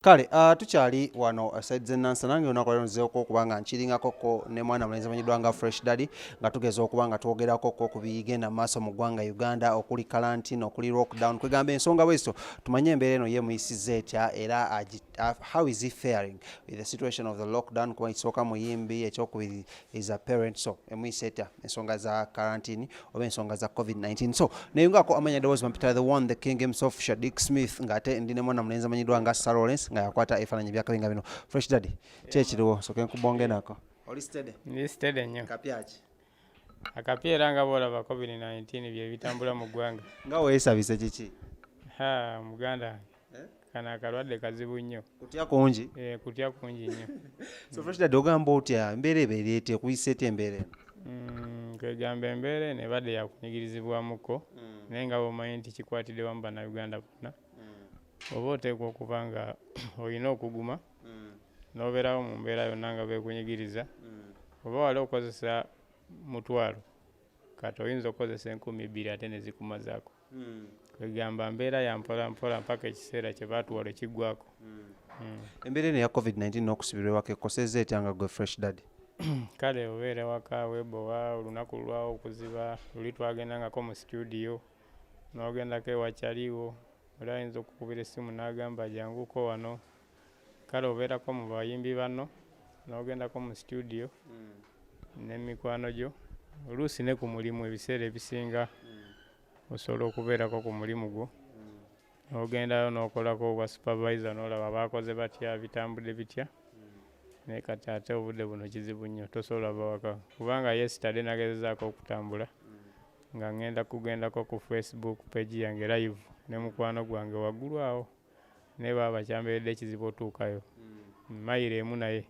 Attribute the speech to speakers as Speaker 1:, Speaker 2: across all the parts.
Speaker 1: Kale tukyali wano side z'e Nansana, nange olunaku lwaleero nzizeeko okuba nga nkiringakoko ne mwana mulenzi amanyiddwa nga Fresh Daddy, nga tugeza okuba nga twogerakoko ku bigenda mu maaso mu ggwanga Uganda, okuli quarantine, okuli lockdown, kwegamba ensonga bwezito tumanye embeera eno ye muyisizza etya, era how is he faring with the situation of the lockdown, kuba ekisooka muyimbi, ekyokubiri is a parent, so emuyisa etya ensonga za quarantine oba ensonga za COVID-19? So neyungako amanya eddoboozi bampita the one, the king himself, Shadik Smith, ng'ate ndi ne mwana mulenzi amanyiddwa nga Sir Lawrence, nga yakwata ebifaananyi byakabi nga bino. Fresh Daddy, ki ekiriwo? Soke nkubonge nako. Oli steady?
Speaker 2: Ndi steady nnyo.
Speaker 1: Kapyaki?
Speaker 2: Akapya era nga bwolaba COVID-19 bye bitambula mu ggwanga.
Speaker 1: Nga weesabise kiki?
Speaker 2: Ha, muganda wange, kano akalwadde kazibu nnyo.
Speaker 1: Kutya kungi.
Speaker 2: Eh, kutya kungi nnyo.
Speaker 1: So Fresh Daddy, ogamba otya? Embeera eba eri etya? Ekuyisa etya embeera eno?
Speaker 2: Kwegamba embeera eno ebadde yakunyigirizibwamuko, naye nga bw'omanyi nti kikwatidde wamu Bannayuganda bonna, oba oteekwa okuba nga olina okuguma n'obeerawo mu mbeera yonna nga beekunyigiriza. Oba wali okozesa 500, kati oyinza okukozesa 2000 ate ne zikumazaako. Kwegamba mbeera ya mpola mpola mpaka ekiseera kye baatuwa lwe kiggwako.
Speaker 1: Embeera eno eya COVID-19 n'okusibirwa ewaka ekosezza etya nga gwe Fresh Daddy?
Speaker 2: Kale obeera waka weebowa, olunaku lulwawo okuziba. Luli twagendangako mu studio, n'ogendako ewakyaliwo, oli ayinza okukubira essimu n'agamba janguko wano. Kale obeerako mu bayimbi banno, n'ogendako mu studio n'emikwano gyo, oluusi ne ku mulimu. Ebiseera ebisinga osobola okubeerako ku mulimu gwo, n'ogendayo n'okolako obwa supervisor, n'olaba baakoze batya, bitambudde bitya. Naye kati ate obudde buno kizibu nnyo, tosobola va waka, kubanga yesterday nagezezaako okutambula nga ŋŋenda kugendako ku Facebook page yange live ne mukwano gwange waggulu awo, naye baaba kyambeeredde ekizibu otuukayo mayiro emu, naye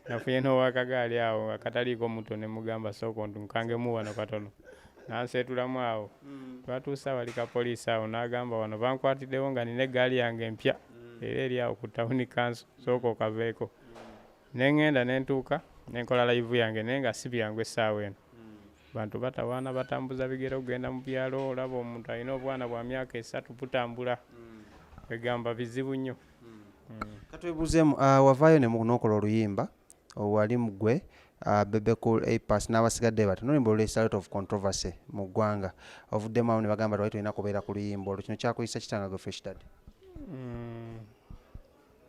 Speaker 2: nafunye n'owakagaali awo nga kataliiko muto, ne mugamba sooka ontunkangemu wano katono, nanseetulamu awo. Twatuuse awali ka poliisi awo, n'agamba wano bankwatiddewo nga nina eggaali yange empya era eri awo ku town council, sooka okaveeko. Ne ŋŋenda ne ntuuka ne nkola live yange, naye nga si byangu. Essaawa eno bantu batawaana, batambuza bigere okugenda mu byalo. Olaba omuntu alina obwana bwa myaka 3 butambula, egamba bizibu nnyo.
Speaker 1: Katwebuuzeemu, wavaayo ne n'okola oluyimba wali mugwe Bebe Cool, Apass n'abasigadde bati, n'oluyimba oluleese a lot of controversy mu ggwanga. Ovuddemu awo ne bagamba twali tulina kubeera ku luyimba olwo. Kino kyakuyisa kitanga gwe Fresh Daddy?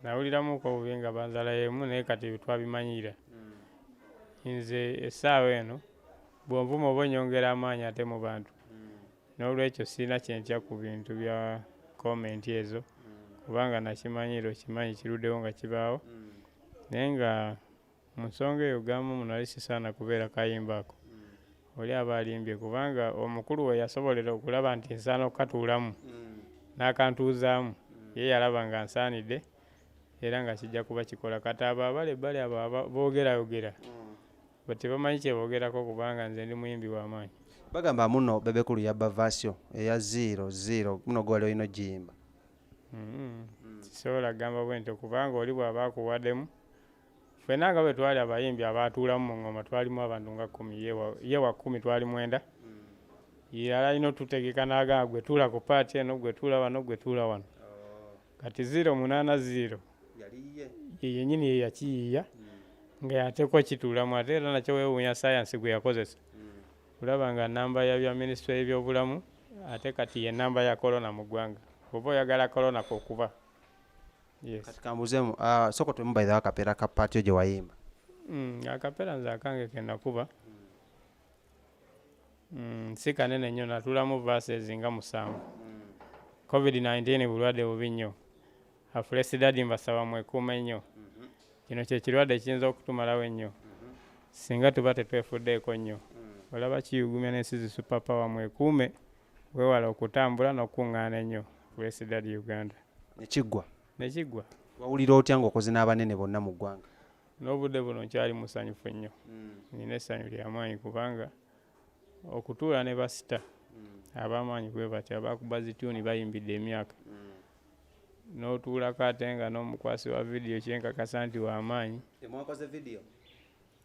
Speaker 2: Nawuliramuko obubi nga banzala y'emu, naye kati twabimanyira. Nze essaawa eno bw'onvuma oba onyongera amaanyi ate mu bantu, n'olwekyo sirina kyentya ku bintu bya comment ezo, kubanga nakimanyira, okimanyi kiruddewo nga kibaawo. Naye nga mu nsonga eyo gamba muno nali sisaana kubeera kayimba ako, oli aba alimbye, kubanga omukulu we yasobolera okulaba nti nsaana okukatuulamu n'akantuuzaamu, ye yalaba nga nsaanidde era nga kijja kuba kikola. Kati abo abali ebbali abo boogerayogera tebamanyi kye boogerako, kubanga nze ndi muyimbi w'amaanyi.
Speaker 1: Bagamba muno Bebe Cool yabba verse yo eya zero zero, muno gwe wali olina ogiyimba.
Speaker 2: Sisobola kugamba bwe ntyo, kubanga oli bw'aba akuwaddemu, ffenna nga bwe twali abayimbi abaatuulamu mu ŋŋoma, twalimu abantu nga 10, ye wa 10, twali 9. Ye alina otutegeka n'agamba gwe tuula ku part eno, gwe tuula wano, gwe tuula wano. Kati 080 ye yennyini ye yakiyiiya nga yateekwa kituulamu, ate era nakyo weewuunya sayansi gwe yakozesa olaba nga namba ya bya minisitule y'ebyobulamu, ate kati ye namba ya korona mu ggwanga. Oba oyagala korona kokuba, yes.
Speaker 1: Kati kambuzeemu, sooka twemubayirewo akapeera ka part yo gye wayimba.
Speaker 2: Akapeera nze akange ke nakuba si kanene nnyo, natuulamu verses nga 7. COVID-19 bulwadde bubi nnyo, Fresh Daddy mbasaba mwekuume nnyo. Kino kye kirwadde ekiyinza okutumalawo ennyo singa tuba tetwefuddeeko nnyo. Olaba kiyugumya n'ensi zi superpower, mwekuume, weewale okutambula n'okukuŋŋaana ennyo. Fresh Daddy, Uganda.
Speaker 1: Nekiggwa?
Speaker 2: Nekiggwa.
Speaker 1: Wawulira otya ng'okoze n'abanene bonna mu ggwanga?
Speaker 2: N'obudde buno nkyali musanyufu nnyo, nina essanyu lyamaanyi, kubanga okutuula ne ba star ab'amaanyi bwe batyo, abakuba zi tune bayimbidde emyaka, n'otuulako ate nga n'omukwasi wa vidiyo kyenkakasa nti w'amaanyi.
Speaker 1: Temwakoze vidiyo?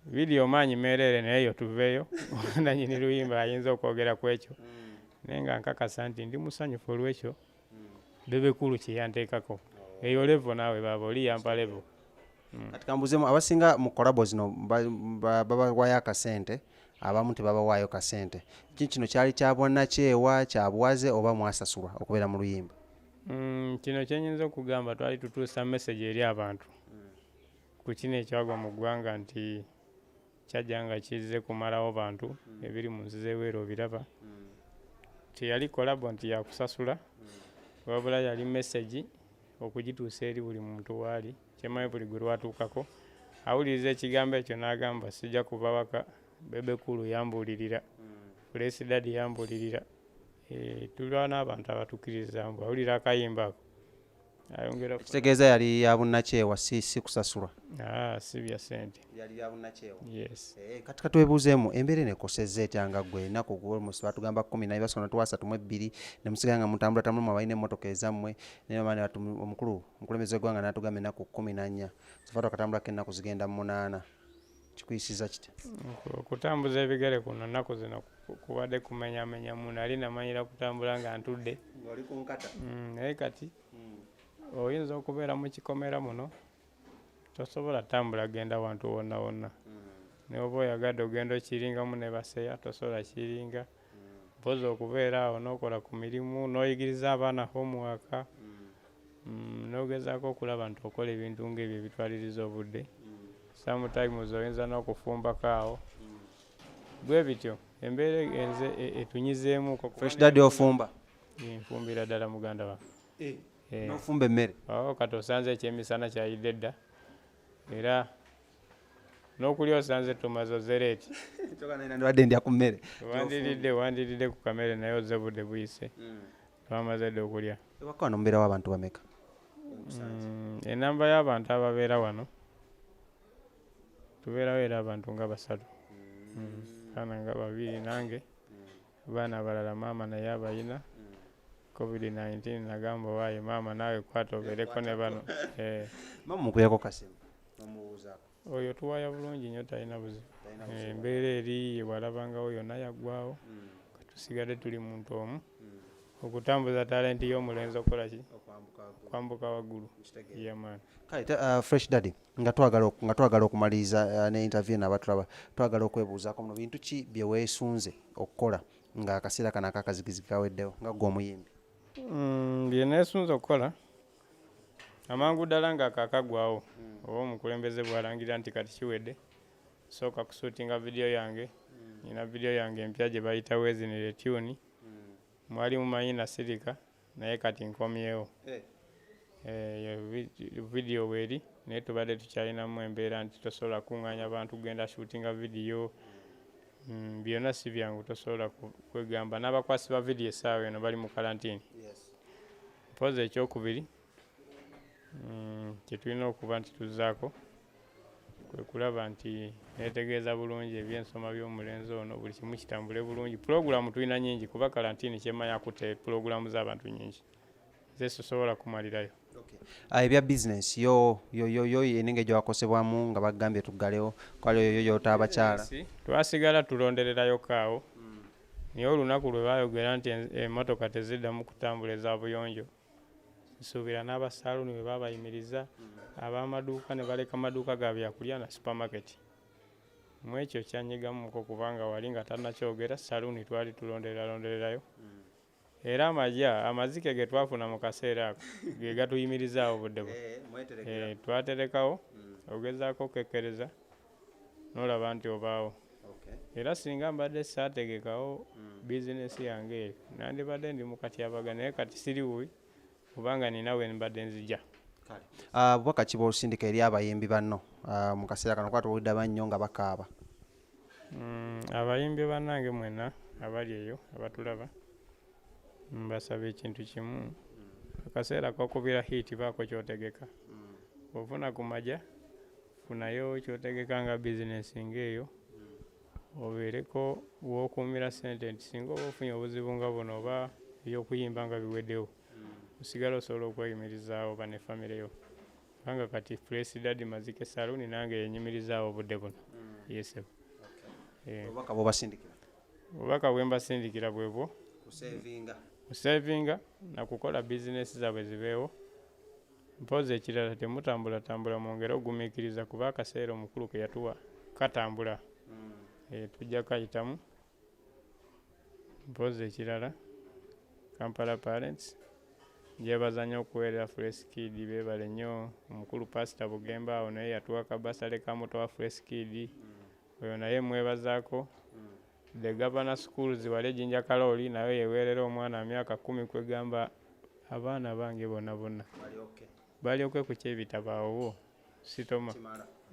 Speaker 2: Vidiyo maanyi meereere, naye eyo tuveeyo, nanyini luyimba ayinza okwogera ku ekyo. Naye nga nkakasa nti ndi musanyufu olw'ekyo Bebe Cool kye yanteekako. Eyo level naawe baaba oli yampa level.
Speaker 1: Kati kambuzeemu, abasinga mu collabo zino babawayo akasente, abamu tebabawaayo kasente. Kino kyali kya bwannakyewa, kya buwaze, oba mwasasulwa okubeera mu luyimba?
Speaker 2: Kino kyenyinza okugamba, twali tutuusa message eri abantu ku kino ekyagwa mu ggwanga nti kyajja nga kizze kumalawo bantu. Ebiri mu nsi z'ebweru obiraba. Teyali collabo nti yakusasula, wabula yali message okugituusa eri buli muntu waali. Kyemmanyi, buli gwe lwatuukako awuliriza ekigambo ekyo n'agamba, "Sijja kuva waka, Bebe Cool yambuulirira, Fresh Daddy yambuulirira." Tulwa n'abantu abatukkiriza mbu awulira akayimba ako ayongera.
Speaker 1: Ekitegeeza yali ya bunnakyewa, si kusasulwa?
Speaker 2: Ah, si bya ssente.
Speaker 1: Yali ya bunnakyewa.
Speaker 2: Yes.
Speaker 1: Kati katwebuuzeemu, embeera eno ekosezza etya nga ggwe? Ennaku almost batugamba 10, basona tuwa 32, ne musigala nga mutambula tambula, mwe abalina emmotoka ezammwe, naye bamala ne omukulu omukulembeze w'eggwanga n'atugamba ennaku 14. So far twakatambulako ennaku zigenda mu 8. Kikuyisiza kitya?
Speaker 2: Okutambuza ebigere kuno nnaku zino kubadde kumenyamenyamu. Nali namanyira kutambula nga ntudde.
Speaker 1: Ng'oli ku nkata.
Speaker 2: Naye kati oyinza okubeera mu kikomera muno, tosobola tambula genda wantu wonna wonna. Naye oba oyagadde ogenda okiringamu ne baseya, tosobola kiringa. Mpozi okubeera awo n'okola ku mirimu, n'oyigiriza abaana homework, n'ogezaako okulaba nti okola ebintu ng'ebyo ebitwaliriza obudde. Sometimes oyinza n'okufumbako awo bwe bityo. Embeera enze etunyizeemuko.
Speaker 1: Fresh Daddy, ofumba?
Speaker 2: Nfumbira ddala, muganda wange. Eh.
Speaker 1: N'ofumba emmere?
Speaker 2: Awo kati osanze ekyemisana kyayidde dda, era n'okulya osanze tumaze, ozze late.
Speaker 1: Ndibadde ndya ku mmere.
Speaker 2: Wandiridde ku kamere, naye ozze budde buyise, twamaze dda okulya.
Speaker 1: Ewaka wano mubeerawo abantu bameka?
Speaker 2: Enamba y'abantu ababeera wano, tubeerawo era abantu nga basatu. Abaana nga babiri nange, abaana abalala maama naye abayina. COVID-19 nagamba, "Waaye maama, naawe kwata obeereko ne bano."
Speaker 1: Maama mukubirako kasimu nomubuuzaako?
Speaker 2: Oyo tuwaya bulungi nnyo, talina buzibu. Embeera eri walabangawo yonna yaggwawo, katusigadde tuli muntu omu okutambuza talenti y'omulenzi okukola ki, kwambuka waggulu. Yeah, man.
Speaker 1: Kale Fresh Daddy, nga twagala okumaliriza ne interview n'abatulaba, twagala okwebuuzaako muno, bintu ki bye weesunze okukola ng'akaseera kano akakazigizi kaweddewo, nga ggwe omuyimbi?
Speaker 2: Bye neesunze okukola amangu ddala nga akakaggwawo, oba omukulembeze bw'alangira nti kati kiwedde, sooka kushootinga vidiyo yange. Nina vidiyo yange empya gye bayita Wezinire Tune. Mwali mumanyi nasirika, naye kati nkomyewo. Eyo vidiyo weeri, naye tubadde tukyalinamu embeera nti tosobola kuŋŋaanya bantu kugenda shootinga vidiyo. Byonna si byangu, tosobola kwegamba n'abakwasi ba vidiyo essaawa eno bali mu kalantiini. Mpozi ekyokubiri kyetulina okuba nti tuzzaako kwe kulaba nti netegeeza bulungi ebyensoma by'omulenzi ono, buli kimu kitambule bulungi. Pulogulaamu tulina nyingi, kuba kalantiini kyemmanyi akutte pulogulaamu z'abantu nyingi, nze sisobola kumalirayo.
Speaker 1: Ebya bizinesi yo yo yo yo enenge gyewakosebwamu nga bagambye tuggalewo, kwali oyo yoyota abakyala?
Speaker 2: Twasigala tulondererayo kaawo, naye olunaku lwe baayogera nti emmotoka teziddamu kutambula eza buyonjo, nsuubira n'abasaaluuni bwe baabayimiriza, ab'amaduuka ne baleka maduuka ga byakulya na supermarket. Mu ekyo kyanyigamuko, kubanga wali nga tannakyogera, saluuni twali tulonderera londererayo, era amajja amazike ge twafuna mu kaseera ako ge gatuyimirizaawo budde buno. Twaterekawo, ogezaako okekkereza n'olaba nti obaawo. Era singa mbadde saategekawo bizinesi yange eyo, nandibadde ndi mu katyabaga, naye kati siri bubi kubanga nina we mbadde nzija.
Speaker 1: Bubaka ki bw'osindika eri abayimbi banno mu kaseera kano, kuba tuwulidde bannyo nga bakaaba?
Speaker 2: Abayimbi bannange mwenna abali eyo abatulaba, mbasaba ekintu kimu: akaseera k'okubira hit, baako kyotegeka. Bw'ofuna ku maja, funayo kyotegeka nga bizinesi ng'eyo, obeereko w'okuumira ssente nti singa oba ofunye obuzibu nga buno oba ebyokuyimba nga biweddewo, osigala osobola okweyimirizaawo oba ne famire yo, kubanga kati Fresh Daddy Mazike Saloon nange yenyimirizaawo obudde buno. Yes.
Speaker 1: Obubaka bw'obasindikira?
Speaker 2: Obubaka bwe mbasindikira bwebwo:
Speaker 1: kusevinga.
Speaker 2: Kusevinga nakukola bizinesi zaabwe zibeewo. Mpozi ekirala, temutambulatambula, mwongere ogumiikiriza, kuba akaseera omukulu ke yatuwa katambula. Tujja kayitamu. Mpozi ekirala, Kampala Parents njebaza nnyo okuweerera Fresh Kid, beebale nnyo. Omukulu Pasita Bugembe awo naye yatuwa kabasale ka muto wa Fresh Kid oyo, naye mwebazaako. The Governor Schools wali Ejinja Kalooli naye yeweerera omwana wa myaka 10. Kwegamba abaana bange bonna bonna balyoke ku kyebitabo awo sitoma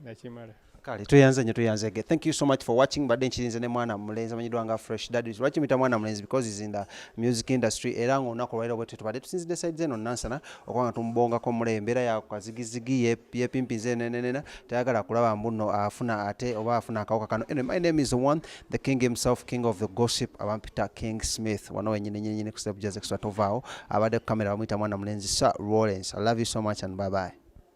Speaker 2: nakimala.
Speaker 1: Kale tweyanze nnyo, tweyanzege. Thank you so much for watching. Badde nkirinze ne mwana mulenzi amanyiddwa nga Fresh Daddy. Lwaki muyita mwana mulenzi? Because is in the music industry. Era ngaolunaku olwaliro bwe tubadde tusinzidde side zeno Nansana okuba nga tumubongako mule embeera yakazigizigi yepimpinze nenenena, tayagala kulaba mbuno afuna ate oba afuna akawuka kano. Anyway, my name is the one, the king himself, king of the gossip, abampita King Smith, wano wenyini nyini nyini ku Step Jazz Extra. Tovaawo. Abadde ku kamera bamuyita mwana mulenzi Sir Lawrence. I love you so much and bye bye.